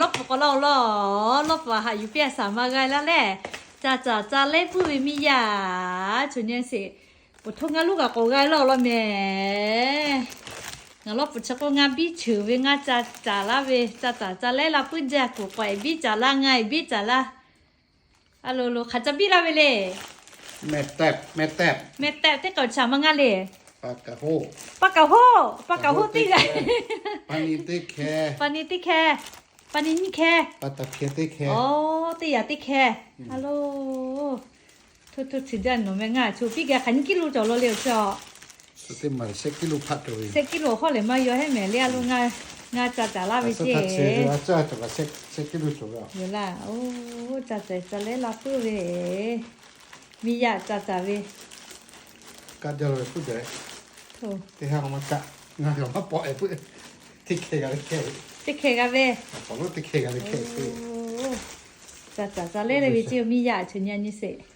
Lawˇ pfuhˍ k'awꞈ la-oˬ law, lawˇ pfuhˍ haꞈ yuˬ piˇ a shaˍ ma g'a laˇ lehˬ, ca caˍ ca lehˉ puiˉ ve miˇ yaˇ, chaw nyi sheˍ. Pfuhˍ htoˇ ngaˇ luˉ kaꞈ k'awꞈ g'a laˇ-oˬ law mehˍ. Ngaˬ lawˇ pfuhˍ chi k'o ngaˇ biˇ cheuˬ ve ngaˇ ca caˍ laˇ ve, ca caˍ ca lehˉ la puiˉ jaˇ, kuˬ k'awꞈ eˍ biˇ caˍ laˇ, ngaˇ eˍ biˇ caˍ laˇ. A lo lo, hk'aˬ ca biˇ laˇ ve le. Mehˍ tehꞈ teˇ k'awꞈ chaꞈ ma ngaˇ le. Pa kaˍ hoˆ, pa kaˍ hoˆ teˇ g'aˇ. Pa ni teˇ hkeh, pa ni nyiˇ hkeh, teˇ yaꞈ teˇ hkeh. A lo, htoˇ htoˇ chi jaˇ nawˬ meh, ngaˇ cho piˇ geh hk'aˬ nyiˇ kiˇ lo cawˬ law le awˬ chi a. Shehˆ kiˇ lo hawˉ lehˬ maˇ yaw hehˉ mehˍ le a lo, ngaˇ ca caˍ laˇ ve ceˇ. Yoˬ laˇ, oˇ ca caˍ ca lehˉ la puiˉ ve miˇ yaˇ ca caˍ ve. Teˇ ha maˇ kaꞈ, ngaˬ kaꞈ maˇ pawˆ e puiˉ. Teˇ hkeh g'a ve, teˇ hkeh g'a ve hkeh. Ca caˍ ca lehˉ le ve ceˇ, miˇ yaˇ chaw nyi nyi sheˍ.